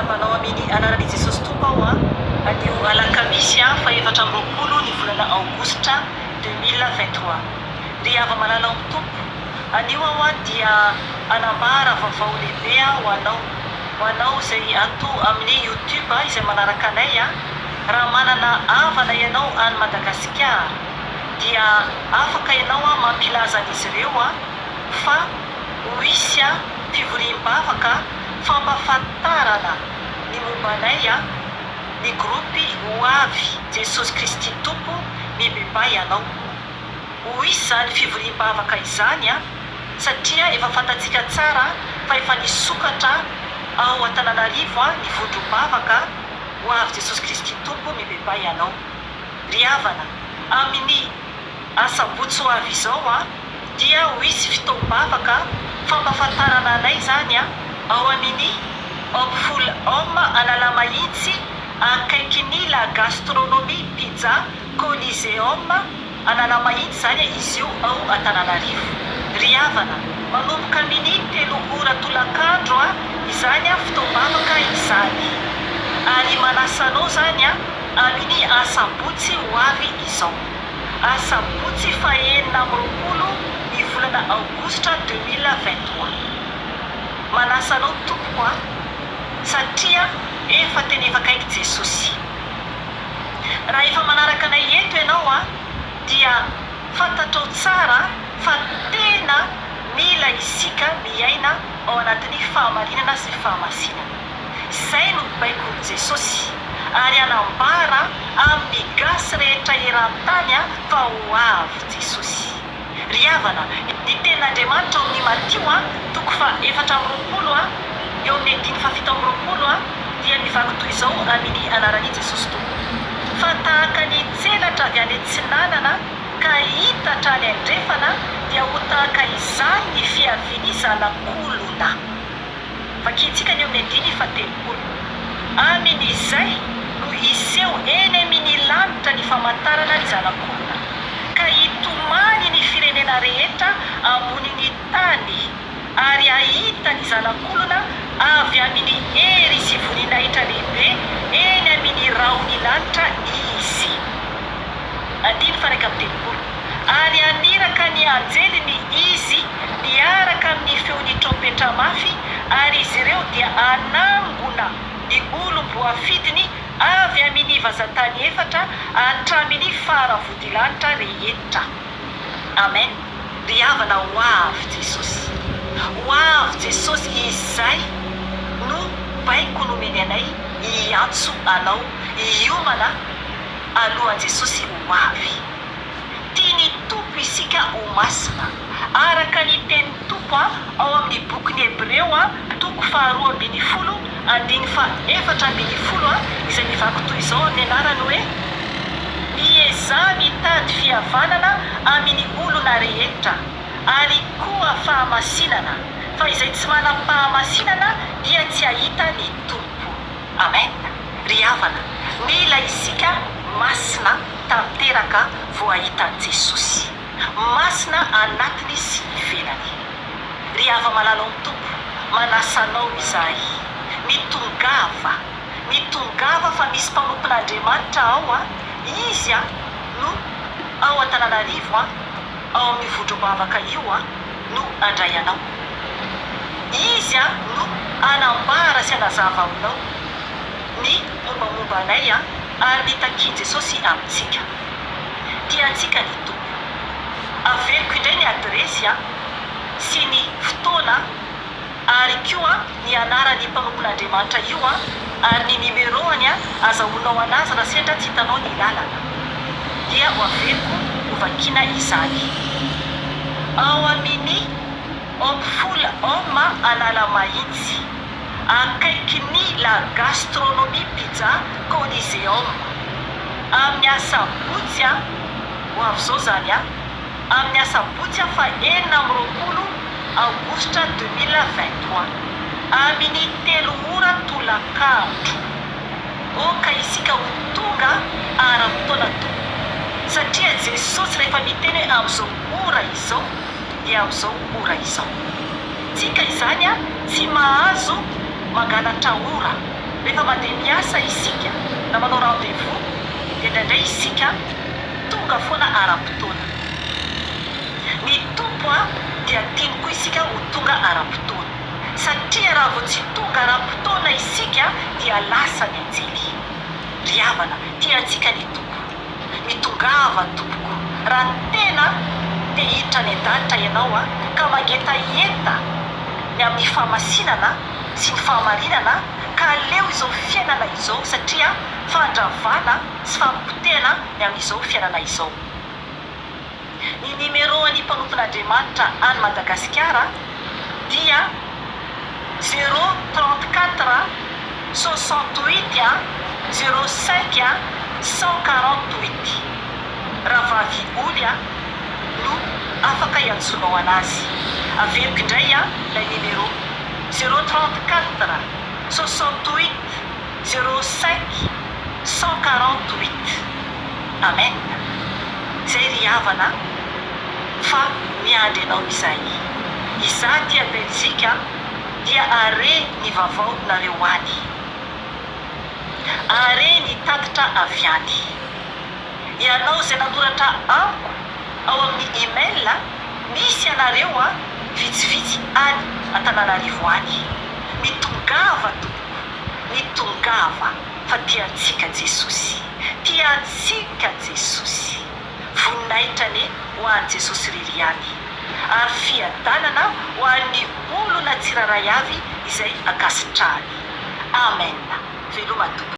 Miarahaba anao aminy anaran'i Jesosy Tompo aho a! Anio alakamisy faha 24 ny volana aogositra 2023. Ry hava-malala ao amin'ny Tompo, anio aho dia hanambara vaovao lehibe ho anao, ho anao izay ato amin'ny youtube izay manaraka anay, raha manana havana ianao any Madagasikara dia afaka ianao mampilaza an'izy ireo fa ho hisy fivoriam-bavaka fampahafantarana ny momba anay ny groupe Ho Avy Jesosy Kristy Tompo mibebaha ianao. Ho hisy izany fivoriam-bavaka izany satria efa fantatsika tsara fa efa nisokatra ao Antananarivo ny vondrom-bavaka Ho Avy Jesosy Kristy Tompo mibebaha ianao. Ry havana, amin'ny asabotsy ho avy izao dia ho hisy fotoam-bavaka fampahafantarana anay izany ao amin'ny Hopeful Home Analamahitsy akaikin'ny La Gastronomie Pizza Coliseum Analamahitsy izany izy io ao Antananarivo. Ry havana, manomboka amin'ny 3 ora tolakandro izany fotoam-bavaka izany. Ary manasa anao izany amin'ny asabotsy ho avy izao. Asabotsy faha-26 ny volana aogositra 2023. Manasa anao tompoko a! Satria efa tena efa akaiky Jesosy. Raha efa manaraka anay eto ianao a, dia fantatrao tsara fa tena mila isika miaina ao anatin'ny fahamarinana sy fahamasinana. Izay no baikon'i Jesosy ary hanambara amin'ny gasy rehetra eran-tany fa ho avy Jesosy. Ry havana, ny tenin'Andriamanitra ao amin'ny Matio toko faha 24 eo amin'ny andininy faha 27 dia mivaky toy izao amin'ny anaran'i Jesosy Tompo, Fa tahaka ny tselatra avy any atsinanana ka hita hatrany andrefana dia ho tahaka izany ny fiavian'ny Zanak'olona. Vakintsika ny eo amin'ny andininy faha-30. Amin'izay no hiseho eny amin'ny lanitra ny famantarana ny Zanak'olona, ka hitomany ny firenena rehetra ambonin'ny tany, ary hahita ny Zanak'olona avy amin'ny hery sy voninahitra lehibe eny amin'ny rahon'ny lanitra Izy. Andininy faha-31. Ary haniraka ny anjeliny Izy miaraka amin'ny feon'ny trompetra mafy, ary izy ireo dia hanangona ny olom-boafidiny avy amin'ny vazan-tany efatra hatramin'ny faravodilanitra rehetra. Amen! Ry havana, ho avy Jesosy. Ho avy Jesosy, izay no baiko nomeny anay hiantso anao hiomana alohan'i Jesosy ho avy. Tian'ny Tompo isika ho masina. Araka ny tenin'ny Tompo ao amin'ny bokin'ny Hebreo toko faha-12 andininy faha-14 izay mivaky toy izao amin'ny anarany hoe, Miezaha mitady fihavanana amin'ny olona rehetra, ary koa fahamasinana, fa izay tsy manam-pahamasinana dia tsy hahita ny Tompo. Amen! Ry havana, mila isika masina tanteraka vao hahita an'i Jesosy. Masina anatiny sy ivelany. Ry hava-malala ao amin'ny Tompo, manasa anao izahay. Mitongava! Mitongava fa misy mpanompon'Andriamanitra ao an, izy an no ao Antananarivo an, ao amin'io vondrom-bavaka io an no handray anao. Izy an no hanambara sy hanazava aminao ny mombamomba anay an ary ny takian'i Jesosy amintsika. Tia antsika ny Tompo. Averiko indray ny adiresy an sy ny fotoana ary koa ny anaran'ny mpanompon'Andriamanitra io an ary ny numéro-ny an azahoanao anazy raha sendra tsy hitanao ny lalana dia ho averiko ho vakiana izany ao amini Hopeful Home Analamahitsy akaikin'ny La Gastronomie Pizza Coliseum amin'ny asabotsy an ho avy izao izany an amin'ny asabotsy an faha 26 aogositra 2023, amin'ny 3 ora tolakandro. Aoka isika ho tonga ara-potoana Tompoko, satria Jesosy rehefa miteny hoe amin'izao ora izao dia amin'izao ora izao. Tsika izany tsy mahazo mangalatra ora. Rehefa mandeha miasa isika na manao rendez-vous dia indraindray isika tonga foana ara-potoana. Ny Tompo dia tiany koa isika ho tonga ara-potoana. Satria raha vao tsy tonga ara-potoana isika dia lasa ny anjely. Ry havana, tia antsika ny Tompo. Mitongava tompoko, raha tena te hiditra any an-danitra ianao ka mangetaheta ny amin'ny fahamasinana sy ny fahamarinana ka aleo izao fiainana izao satria fandravana sy famopotehana ny amin'izao fiainana izao. Ny numéro an'ny mpanompon'Andriamanitra any Madagasikara dia zéro 34 68 05 148. Rahavavy Oly no afaka iantsoanao anazy. Averiko indray ilay numéro, zéro 34 68 05 148. Amen. Zay ry havana fa miandry anao izahay. Izaho aty a Belgique dia are ny vavao nareo any. Are ny tatitra avy any. Ianao izay nanoratra amiko ao amin'ny email, misy anareo vitsivitsy any Antananarivo any. Mitongava tompoko, mitongava fa tiantsika Jesosy. Tiantsika Jesosy. Voninahitra anie ho an'i Jesosy irery ihany. Ary fiadanana ho an'ny olona tsirairay avy izay ankasitrahany. Amen. Veloma tompoko.